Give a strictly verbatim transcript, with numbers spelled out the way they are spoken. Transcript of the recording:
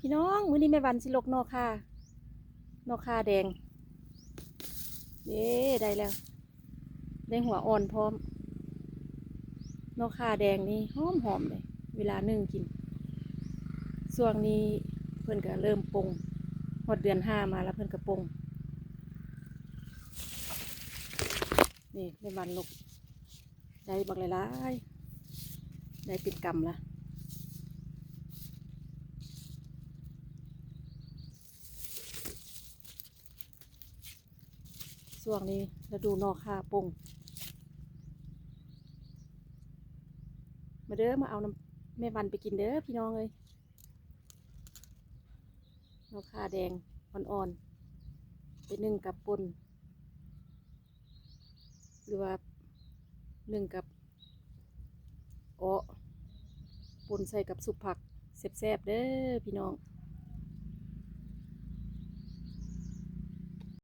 พี่น้อง มื้อนี้แม่วันสิลวกหน่อข่า หน่อข่าแดง เย้ ได้แล้ว ได้หัวอ่อนพร้อม หน่อข่าแดงนี่หอมๆ เลย เวลานึ่งกิน ช่วงนี้เพิ่นก็เริ่มป่ง ฮอดเดือนห้ามาแล้วเพิ่นก็ป่ง นี่แม่วันลวก ได้บักหลายๆ ได้เป็นกำละ ช่วงนี้ฤดูหน่อข่าป่ง มาเด้อ มาเอานำแม่วันไปกินเด้อพี่น้องเอ้ย หน่อข่าแดงอ่อนๆ ไปนึ่งกับป่น หรือว่านึ่งกับ เอ้อ ป่นใส่กับซุปผัก แซ่บๆ เด้อพี่น้อง